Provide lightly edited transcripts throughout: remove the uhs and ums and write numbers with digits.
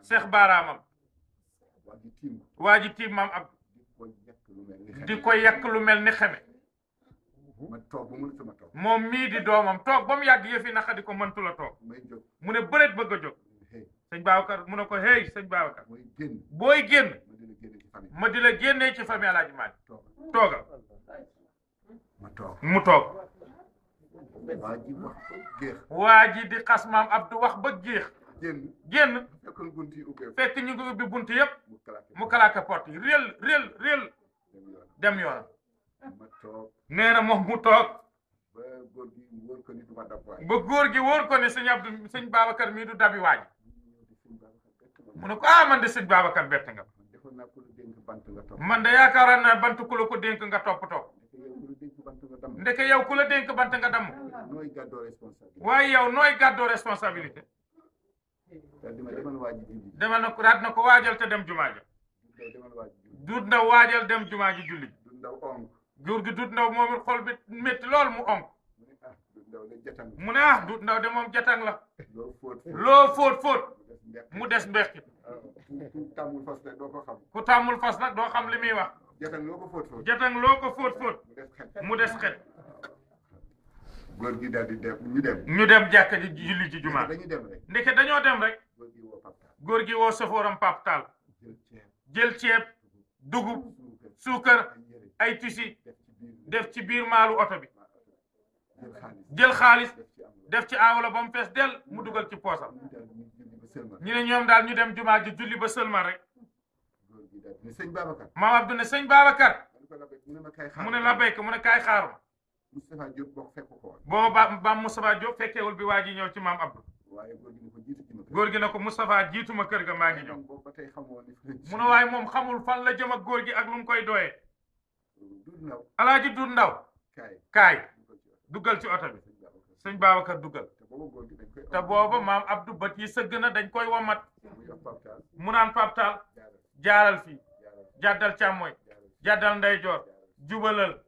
seex baaraamam waa ji tiim maam ab di ko yàq lu mel ni xeme moom mii di doomam toog ba mu yàgg yëfi naxa di ko mëntu la toog mu ne bëreet bëgg a jóg sëñ Babacar mu ne ko hey sëñ Babacar booy génn ma di la génnee ci famille Alaaji Maalik toogal mu toog waa ji di xas maam Abdou wax ba géex génn fekk ñu ngi ubbi bunt yëpp mu kalaake porte yi réel dem yoonam nee na moom mu toog ba góor gi wóor ko ne sëñ Abdou sëñ Babacar mii du dabi waaj mu ne ko man de sëñ Babacar bett nga man de yaakaaroon naa bant ku la ko dénk nga toppatoo ndeke yow ku la dénk bant nga damm waaye yow nooy gàddoo responsabilité demal na ko raat na ko waajal te dem jumaa ja duut ndaw waajal dem jumaa ji julli góor gi duut ndaw moom xol bi métti lool mu onk mu ne duut ndaw de moom jatang la loo fóot mu des mbeqit ku tàmmul fas nag doo xam li muy wax jatang loo ko fóot mu des xet góor gi daal di dem ñu dem jàkka ji julli ci jumaa ndeke dañoo dem rek góor gi woo safooram Pape Tall jël ceeb dugub suukar ay tisi def ci biir maalu oto bi jël xaalis def ci enveloppe ba mu fees del mu dugal ci poosam ñu ne ñoom daal ñu dem jumaa ji julli ba sëlmal rek maam Abdou ne sëñ Babacar mu ne la béyk mu ne kaay xaaruma booba ba Moustapha Diop fekkeewul bi waa ji ñëw ci maam Abdou góor gi na ko Moustapha jiituma kër ga maa ngi ñëw mu ne waaye moom xamul fan la jëm ak góor gi ak lu mu koy doyee alaaji du ndaw kaay duggal ci oto bi sëñ Babacar duggal te booba maam Abdou bët yi sëgg na dañ koy wamat mu naan Pape Tall jaaral fii jàddal càmmooy jàddal ndeyjoor jubalal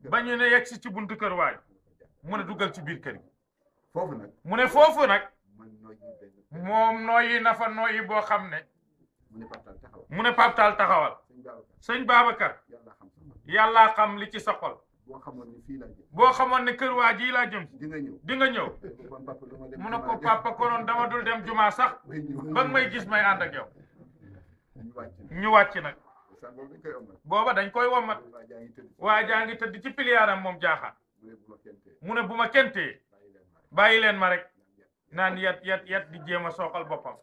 ba ñu ne yegg si ci buntu kër waaj mu ne duggal ci biir kër gi mu ne foofu nag moom nooyi na fa nooyi boo xam ne mu ne Pape Tall taxawal sëñ Babacar yàllaa xam li ci sa xol boo xamoon ne kër waa ji laa jëm di nga ñëw mu ne ko papa konoon dama dul dem jumaa sax ba nga may gis may ànd ak yow ñu wàcc nag booba dañ koy wommat waa jaa ngi tëdd ci piliyaaram moom jaaxaan mu ne bu ma kentee bàyyi leen ma rek naan yat di jéem a sooxal boppam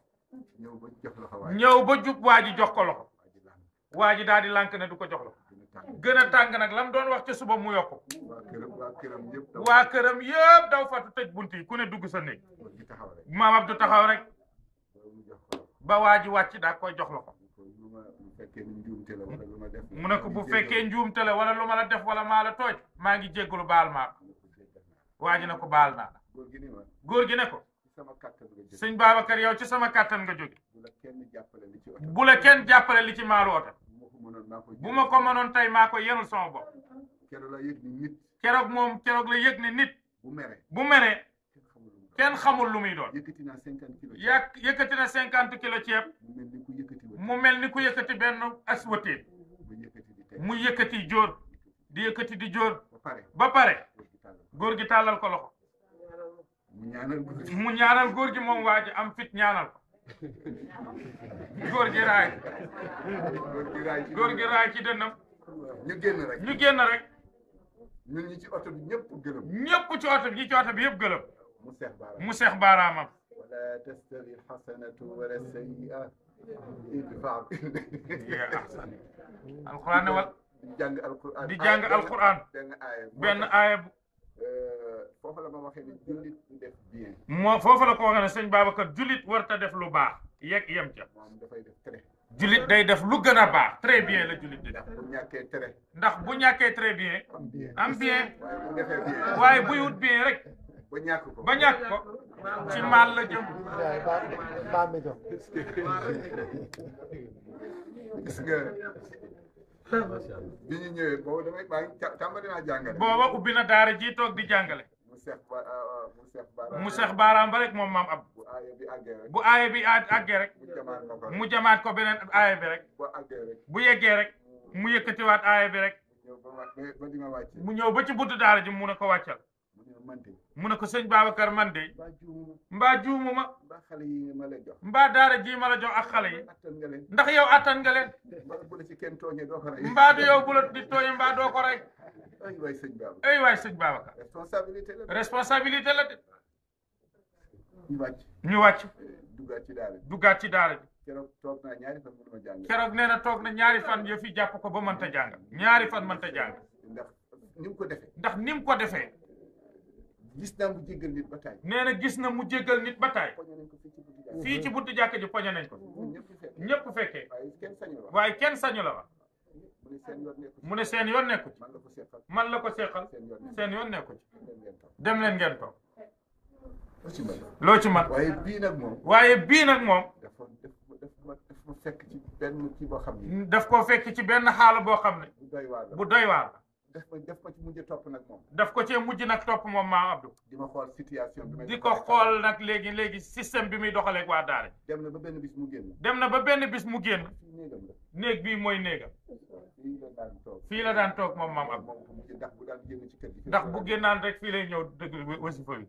ñëw ba jub waa ji jox ko loxo waa ji daal di lànk ne du ko jox loxo gën a tàng nag lam doon wax ca suba mu yokku waa këram yëpp daw fatu tëj bunt yi ku ne dugg sa néeg maam Abdou taxaw rek ba waa ji wàcc daa koy jox loxo mu ne ko bu fekkee njuumte la wala lu ma la def wala maa la tooj maa ngi jéggalu baal maa ko waa ji ne ko baal naa góor gi ne ko sëñ Babacar yow ci sama kàttan nga jóge bu la kenn jàppale li ci maalu oto bu ma ko mënoon tey maa ko yenul sama bopp keroog la yëg ne nit bu meree kenn xamul lu muy doon yëkkati na 50 kilos ceeb mu mel ni ku yëkkati benn aswateen mu yëkkati jóor di yëkkati di jóor ba pare góor gi tàllal ko loxo mu ñaanal góor gi moom waa ji am fit ñaanal ko góor gi raay ci dënnam ñu génn rek ñun ñi ci oto bi ñëpp gëlëm ñëpp ci oto bi ñi ci oto bi yëpp gëlëm mu seex baaraamam wala tastawi alxasanatu wala sayyi'a idfa alquran ne wal di jàng alquran benn aaya foofu la ma waxee ne jullit du def bien moo foofu la ko waxee ne sëñ Babacar jullit warta def lu baax yegg yem ca moom dafay def très jullit day def lu gën a baax très bien la jullit di def bu ñàkkee très ndax bu ñàkkee très bien am bien bu defee bien waaye buy wut bien rek ba ñàkk ko ci maal la jëm gis nga bi ñu ñëwee boobu damay bàyyi tàmbali naa jàngale booba ubbi na daara ji toog di jàngale mu mu seex baaraam ba rek moom maam Abdou bu aaya bi àggee rek mu jamaat ko beneen aaya bi rek bu yeggee rek mu yëkkatiwaat aaya bi rek mu ñëw ba ci buntu daara ji mu ne ko wàccal mu ne ko sëñ Babacar man de mbaa juumu ma mbaa daara ji ma la jox ak xale yi ndax yow attan nga leen mbaa du yow bu la di tooñe mbaa doo ko rey ay waay sëñ Babacar responsabilité la de ñu wàcc duggaat ci daara ji keroog nee na toog na ñaari fan yo fi jàpp ko ba mënta jàng ñaari fan mënta jàng ndax ni mu ko defee gis na mu jéggal nit ba taay nee na gis na mu jéggal nit ba taay fii ci buntu jàkk ji poñe nañ ko ñëpp fekkee waaye kenn sañu la wax mu ne seen yoon nekku ci man la ko seqal seen yoon nekku ci dem leen ngeen toog loo ci man waaye bii nag moom dafa fekk ci benn kii boo xam ne daf ko fekk ci benn xaala boo xam ne bu doy waar daf ko ci mujj topp nag moom daf ko cee mujj nag topp moom maam Abdou di ma xool situation bi di ko xool nag léegi système bi muy doxaleeg waa daara dem na ba benn bis mu génn dem na ba benn bis mu génn néeg bii mooy néegam fii la daan toog moom maam Abdou ndax bu génnaan rek fii lay ñëw dëgg wasifa bi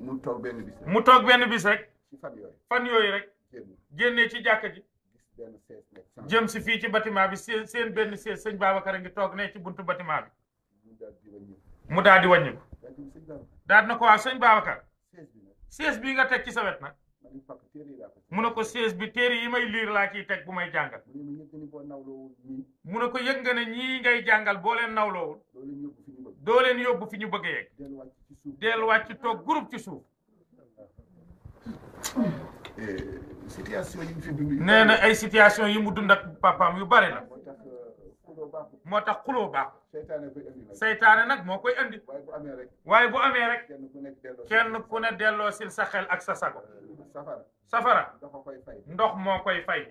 mu toog benn bis mu toog benn bis rek ci fan yooyu rek génnee ci jàkka ji jëm si fii ci bâtiment bi seen benn sees sëñ Babacar a ngi toog ne ci buntu bâtiment bi mu daal di wàññi ko daal na ko waaw sëñ Babacar sees bii nga teg ci sa wet nag mu ne ko sees bi téere yi may liir laa ciy teg bu may jàngal mu ne ko yëg nga ne ñii ngay jàngal boo leen nawloowul doo leen yóbbu fi ñu bëgg a yegg delluwaat ci toog groupe ci suuf situation yi mu fi dund nee na ay situation yi mu dund ak papaam yu bari la moo tax xuloo baax seytaane nag moo koy andi waaye bu amee rek kenn ku ne delloo sil sa xel ak sa sago safara ndox moo koy fay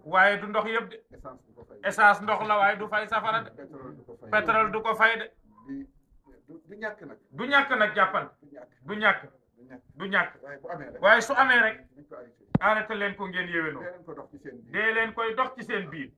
waaye du ndox yëpp de essence ndox la waaye du fay safara de pétrole du ko fay de du ñàkk nag jàppal du ñàkk waaye su amee rek arrêté leen ko ngeen yéwénoo dee leen koy dox ci seen biir